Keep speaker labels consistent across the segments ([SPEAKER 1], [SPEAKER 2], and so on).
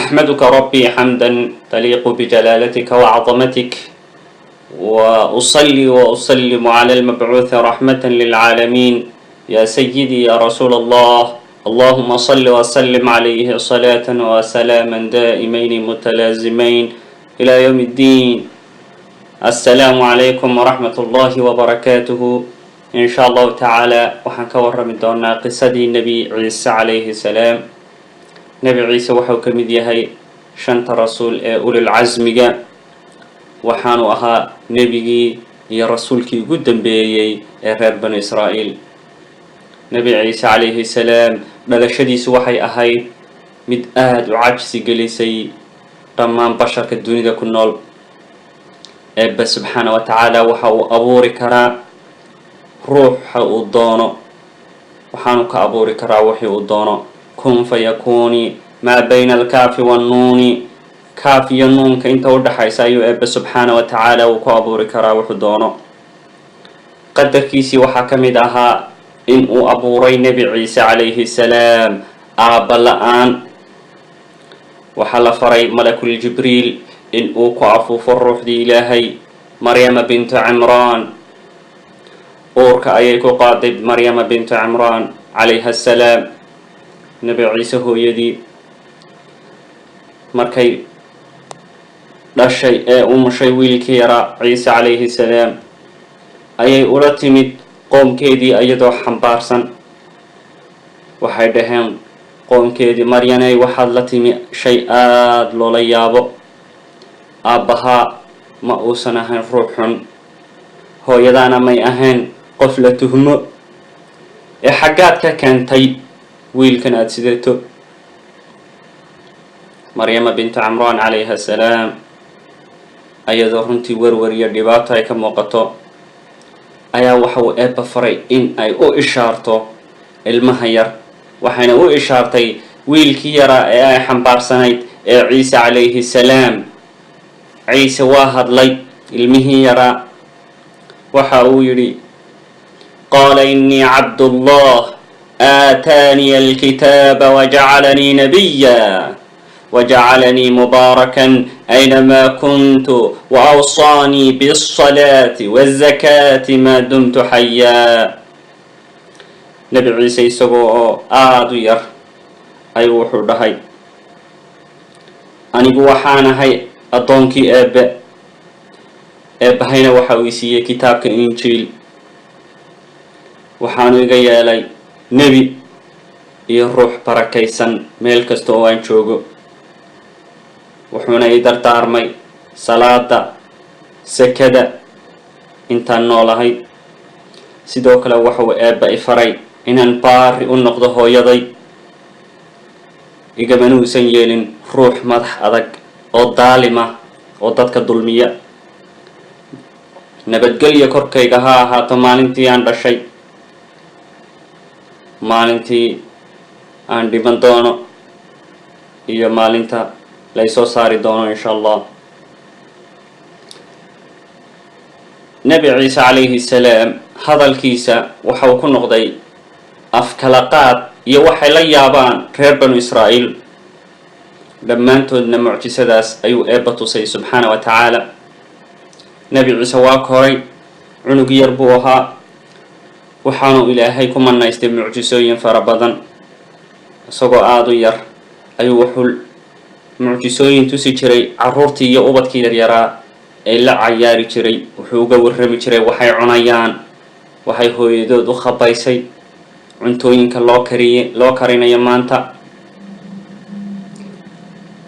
[SPEAKER 1] أحمدك ربي حمدا تليق بجلالتك وعظمتك، وأصلي وأسلم على المبعوث رحمة للعالمين، يا سيدي يا رسول الله، اللهم صل وسلم عليه صلاة وسلاما دائمين متلازمين إلى يوم الدين. السلام عليكم ورحمة الله وبركاته. In sha Allahu tacaala waxaan ka warrami doonaa qisadii Nebi Ciise calayhi salaam. Nebi Ciise waxau ka mid yahay shanta rasuul ee ulilcasmiga, waxaanu ahaa nebigii iyo rasuulkii ugu dambeeyey ee reer Banu Israa'iil. Nebi Ciise calayhi salaam dhalashadiisu waxay ahayd mid aada u cajsi gelisay dhammaan basharka dunida ku nool. Eebbe subxaana wa tacaala waxa uu abuuri karaa ruuxa uu doono, waxaanu ka abuuri karaa wixii uu doono. Kun fayakuuni, maa bayna alkaafi wannuuni, kaaf iyo nuunka inta u dhaxaysa ayuu Eebbe subxaana wa tacaala uu ku abuuri karaa wuxuu doono. Qadarkiisii waxaa ka mid ahaa in uu abuuray Nebi Ciise calayhi salaam aabba la-aan. Waxaa la faray Malakul Jibriil in uu ku afuufo ruuxdii Ilaahay Maryama bintu Cimraan. Uurka ayay ku qaaday Maryama bintu Cimraan calayha assalaam, Nebi Ciise hooyadii. Markay dhashay ee umushay wiilkii yaraa Ciise calayhi salaam, ayay ula timid qoomkeedii iyadoo xambaarsan. Waxay dhaheen qoomkeedii: "Maryaney, waxaad la timi shay aada loola yaabo. Aabbahaa ma uusan ahayn ruux xun, hooyadaana may ahayn qof la tuhmo, ee xaggaad ka keentay wiilkan aada sidato?" Maryama bintu Camraan calayha assalaam, ayadoo runtii werwer iyo dhibaato ay ka muuqato, ayaa waxa uu Eebba faray in ay u ishaarto ilmaha yar. Waxayna u ishaartay wiilkii yaraa ee ay xambaarsanayd ee Ciise calayhi salaam. Ciise waa hadlay, ilmihii yaraa. Waxa uu yidhi: "Qaala inii cabdullah, aataaniya alkitaaba wajacalanii nabiya wajacalanii mubaarakan aynamaa kuntu waawsaanii biاlsalaati wاzakaati maa dumtu xayaa." Nebi Ciise isagoo oo aada u yar ayuu wuxuu dhahay: "Anigu waxaan ahay addoonkii Eebbe. Eebbahayna waxa uu siiyey kitaabka Injiil, waxaanu iga yeelay nebi iyo ruux barakaysan meel kasta oo aan joogo, wuxuuna ii dardaarmay salaada, sakada intaan noolahay. Sidoo kale waxauu Eebba i faray inaan baari u noqdo hooyaday, igamana uusan yeelin ruux madax adag oo daalima oo dadka dulmiya. Nabadgelya korkayga ha ahaato maalintii aan dhashay, maalintii aan dhiman doono iyo maalinta laysoo saari doono, insha Allah." Nebi Ciise calayhi salaam hadalkiisa waxa uu ku noqday afkala qaad iyo waxay la yaabaan reer Banu Israa'iil dhammaantoodna. Mucjisadaas ayuu Eebba tusay subxaana wa tacaala. Nebi Ciise waa koray, cunug yar buu ahaa. Waxaanu Ilaahay ku manaystay mucjisooyin fara badan. Isagoo aada u yar ayuu wuxuu mucjisooyin tusi jiray carruurtii iyo ubadkii yaryaraa ee la cayaari jiray. Wuxuu uga warrami jiray waxay cunayaan, waxay hooyadood u khabaysay, cuntooyinka loo kariye loo karinayo maanta.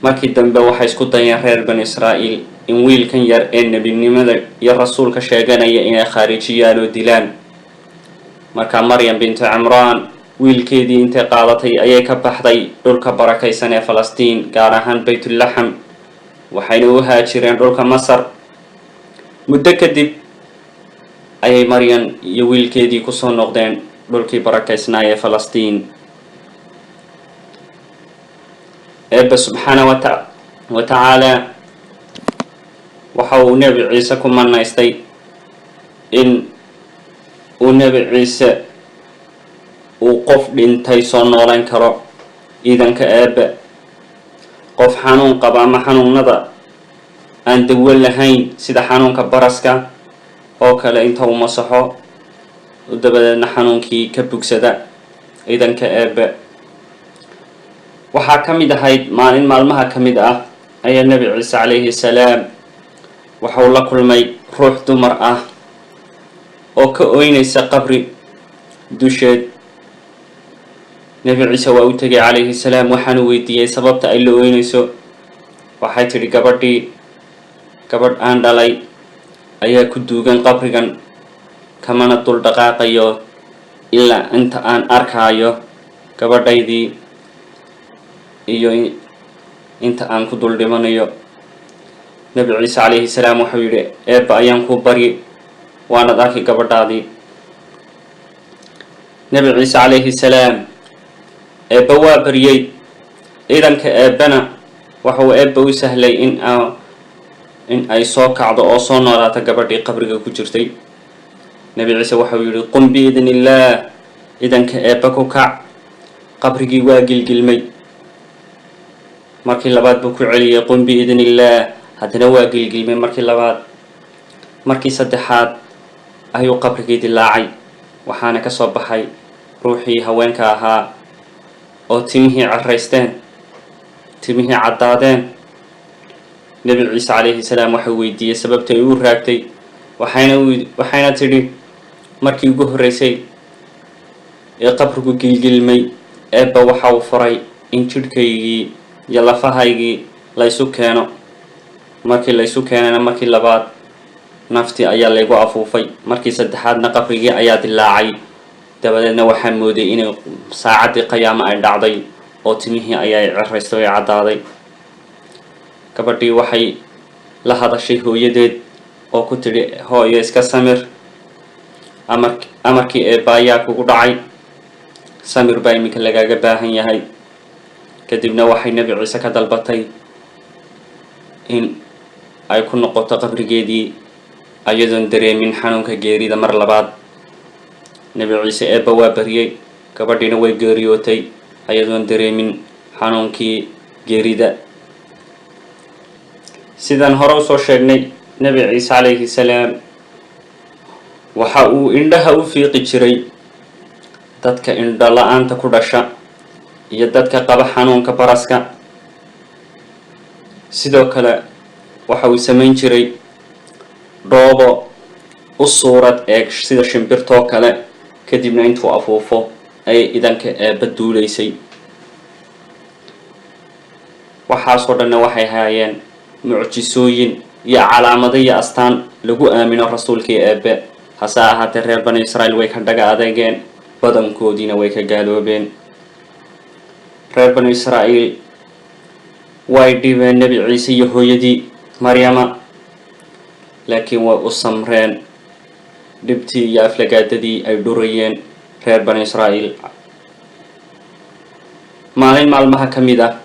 [SPEAKER 1] Markii dambe waxay isku dayeen reer Banu Israa'iil in wiilkan yar ee nebinimada iyo rasuulka sheeganaya inay khaarijiyaan oo dilaan. Markaa Maryam bintu Cimraan wiilkeedii intay qaadatay ayay ka baxday dhulka barakaysan ee Falastiin, gaar ahaan Baytulaxam, waxayna u haajireen dhulka Masar. Muddo kadib ayay Maryam iyo wiilkeedii kusoo noqdeen dhulkii barakaysnaa ee Falastiin. Eebba subxaana wa tacaala waxa uu Nebi Ciise ku manaystay in uu Nebi Ciise uu qof dhintay soo noolayn karo, iidanka Eebbe. Qof xanuun qaba ama xanuunada aan dawo lahayn sida xanuunka baraska oo kale inta uu masaxo, dabadeedna xanuunkii ka bugsada ciidanka Eebe. Waxaa ka mid ahayd, maalin maalmaha ka mid ah ayaa Nebi Ciise calayhi salaam waxauu la kulmay ruux dumar ah oo ka oynaysa qabri dusheed. Nebi Ciise waa u tegay calayhi salaam, waxaanu weydiiyey sababta ay la oynayso. Waxay tidhi gabadhii, "Gabadh aan dhalay ayaa ku duugan qabrigan, kamana dul dhaqaaqayo ilaa inta aan arkaayo gabadhaydii iyo inta aan ku dul dhimanayo." Nebi Ciise calayhi salaam wuxuu yidhi, "Eebba ayaan kuu baryi, waanad arki gabadhaadii." Nebi Ciise calayhi salaam Eebba waa baryey. Ciidanka Eebbana waxauu Eebba u sahlay in ay soo kacdo oo soo noolaato gabadhii qabriga ku jirtay. Nebi Ciise waxauu yidhi, "Qum biidni illaah," ciidanka Eebba ku kac. Qabrigii waa gilgilmay. Markii labaad buu ku celiyey, "Qum biidni illaah." Haddana waa gilgilmay markii labaad. Markii saddexaad ayuu qabrigii dilaacay, waxaana ka soo baxay ruuxii haweenka ahaa oo timihii caraysteen, timihii caddaadeen. Nebi Ciise calayhi salaam waxau weydiiyey sababta ay u raagtay. Waxayna tidhi, "Markii ugu horreysay ee qabrigu gilgilmay, Eebba waxa uu faray in jidhkaygii iyo lafahaygii laysu keeno. Markii laysu keenayna, markii labaad naftii ayaa laygu afuufay. Markii saddexaadna qabrigii ayaa dilaacay. Dabadeedna waxaa mooday inay saacaddii qiyaamo ay dhacday oo timihii ayaa ciraystay oo caddaaday." Gabadhii waxay la hadashay hooyadeed oo ku tidhi, "Hooyo, iska samir. Amarkii Eebba ayaa kugu dhacay, samir baa iminka lagaaga baahan yahay." Kadibna waxay Nebi Ciise ka dalbatay in ay ku noqoto qabrigeedii ayadoon dareemin xanuunka geerida mar labaad. Nebi Ciise Eebba waa baryey, gabadhiina way geeriyootay ayadoon dareemin xanuunkii geerida. Sidaan hore usoo sheegnay, Nebi Ciise calayhi salaam waxa uu indhaha u fiiqi jiray dadka indho la-aanta ku dhasha iyo dadka qaba xanuunka baraska. Sidoo kale waxa uu samayn jiray dhoobo u suurad eeg sida shimbirtoo kale, kadibna intuu afuufo ayay idanka Eebba duulaysay. Waxaasoo dhanna waxay haayeen mucjisooyin iyo calaamado iyo astaan lagu aamino rasuulkii Eebbe. Hase ahaatee, reer Bani Israa'iil way ka dhaga adeegeen, badankoodiina way ka gaaloobeen. Reer Banu Israa'iil way dhibeen Nebi Ciise iyo hooyadii Maryama, laakiin way u samreen dhibtii iyo aflagaadadii ay dhurayeen reer Bani Israa'iil. Maalin maalmaha ka mid ah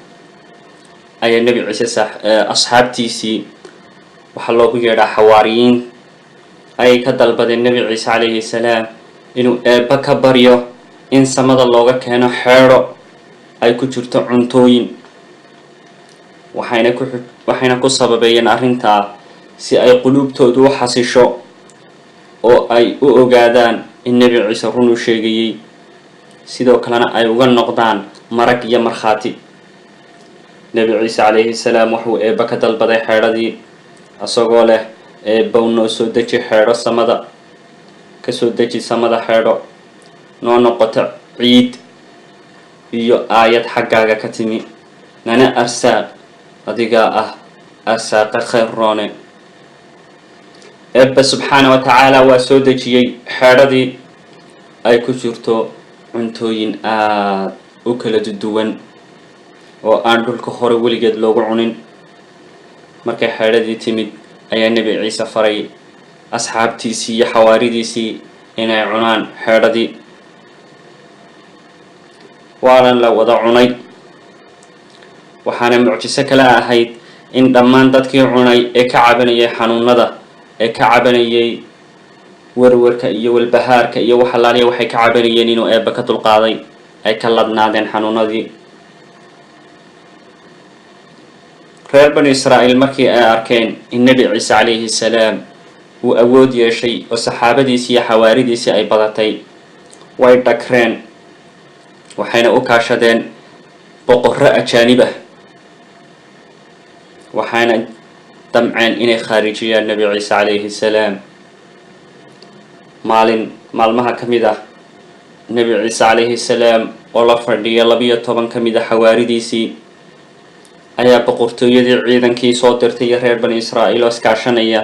[SPEAKER 1] ayaa Nebi Ciise asxaabtiisii, waxaa loogu yeedhaa xawaariyiin, ayay ka dalbadeen Nebi Ciise calayhi salaam inuu Eebba ka baryo in samada looga keeno xeedho ay ku jirto cuntooyin. Waxayna ku sababeeyeen arrintaa si ay quluubtoodu u xasisho oo ay u ogaadaan in Nebi Ciise run u sheegayey, sidoo kalena ay uga noqdaan marag iyo markhaati. Nebi Ciise calayhi salaam wuxuu Eebba ka dalbaday xeedhadii, isagoo leh, "Eebbow, noo soo deji xeedho samada ka soo deji, samada xeedho noo noqoto ciid iyo aayad xaggaaga ka timi, nana arsaaq, adigaa ah arsaaqa khayr roone." Eebba subxaana wa tacaala waa soo dejiyey xeedhadii ay ku jirto cuntooyin aada u kala duwan oo aan dhulka hore weligeed loogu cunin. Markay xeedhadii timid ayaa Nebi Ciise faray asxaabtiisii iyo xawaaridiisii inay cunaan xeedhadii, waana la wada cunay. Waxaana mucjiso kale ahayd in dhammaan dadkii cunay ee ka cabanayay xanuunada, ee ka cabanayay werwerka iyo walbahaarka iyo waxalaaliya waxay ka cabanayeen, inuu Eebba ka dulqaaday, ay ka ladnaadeen xanuunadii. Reer Banu Israa'iil markii ay arkeen in Nebi Ciise calayhi salaam uu awood yeeshay oo saxaabadiisii iyo xawaaridiisii ay badatay, way dhagreen, waxayna u kaashadeen boqorro ajaanib ah, waxayna damceen inay khaarijiyaan Nebi Ciise calayhi salaam. Maalin maalmaha ka mid ah, Nebi Ciise calayhi salaam oo la fadhiya 12 ka mid a xawaaridiisii ayaa boqortooyadii ciidankii soo dirtay iyo reer Bani Israa'iil oo iskaashanaya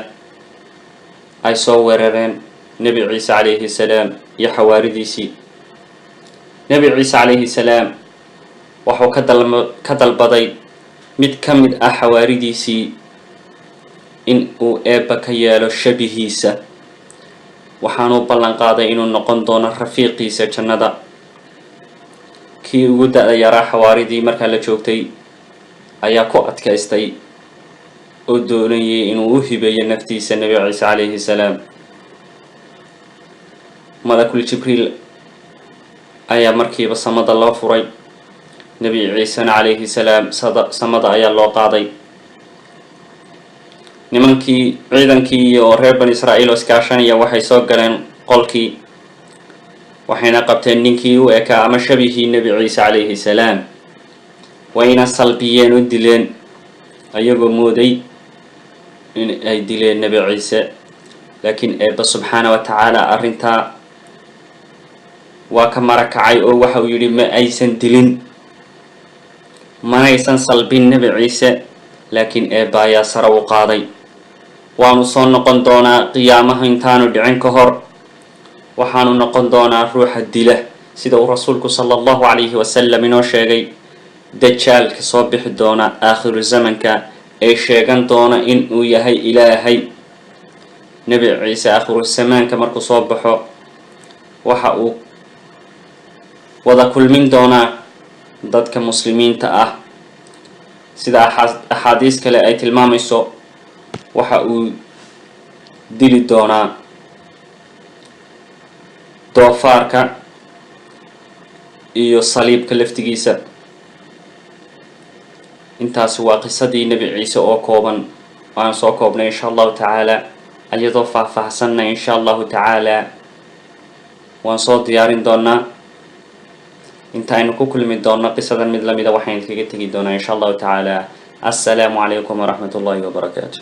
[SPEAKER 1] ay soo weerareen Nebi Ciise calayhi salaam iyo xawaaridiisii. Nebi Ciise calayhi salaam waxuu ka dalbaday mid ka mid ah xawaaridiisii in uu Eebba ka yeelo shabihiisa, waxaanuu ballan qaaday inuu noqon doono rafiiqiisa jannada. Kii ugu da-da yaraa xawaaridii markaa la joogtay ayaa ku adkaystay oo doonayay inuu u hibeeyo naftiisa Nebi Ciise calayhi salaam. Malakul Jibriil ayaa markiiba samada loo furay, Nebi Ciisena calayhi salaam samada ayaa loo qaaday. Nimankii ciidankii iyo reer Bani Israa'iil oo iskaashanaya waxay soo galeen qolkii, waxayna qabteen ninkii u ekaa ama shabihii Nebi Ciise calayhi salaam, wayna salbiyeen oo dileen, ayagoo mooday in ay dileen Nebi Ciise. Laakiin Eebba subxaana wa tacaala arrintaa waa ka marakacay oo waxa uu yidhi: ma aysan dilin, manaysan salbin Nebi Ciise, laakiin Eebba ayaa sare u qaaday. Waanu soo noqon doonaa qiyaamaha intaanu dhicin ka hor, waxaanu noqon doonaa ruuxa dila, sida uu Rasuulku sala Allahu calayhi wasalam inoo sheegay, Dajaalka soo bixi doona aakhiru zamanka ee sheegan doona in uu yahay Ilaahay. Nebi Ciise aakhiru zamaanka markuu soo baxo waxa uu wada kulmin doonaa dadka Muslimiinta ah. Sida axaadiis kale ay tilmaamayso, waxa uu dili doonaa doofaarka iyo saliibka laftigiisa. Intaasi waa qisadii Nebi Ciise oo kooban waan soo koobnay. Insha Allahu tacaala iyadoo faahfaahsanna insha Allahu tacaala waan soo diyaarin doonaa. Inta aynu ku kulmi doonno qisadan mid lamida, waxaan kaga tegi doonaa insha Allahu tacaala: assalaamu calaykum waraxmat ullahi wabarakaatu.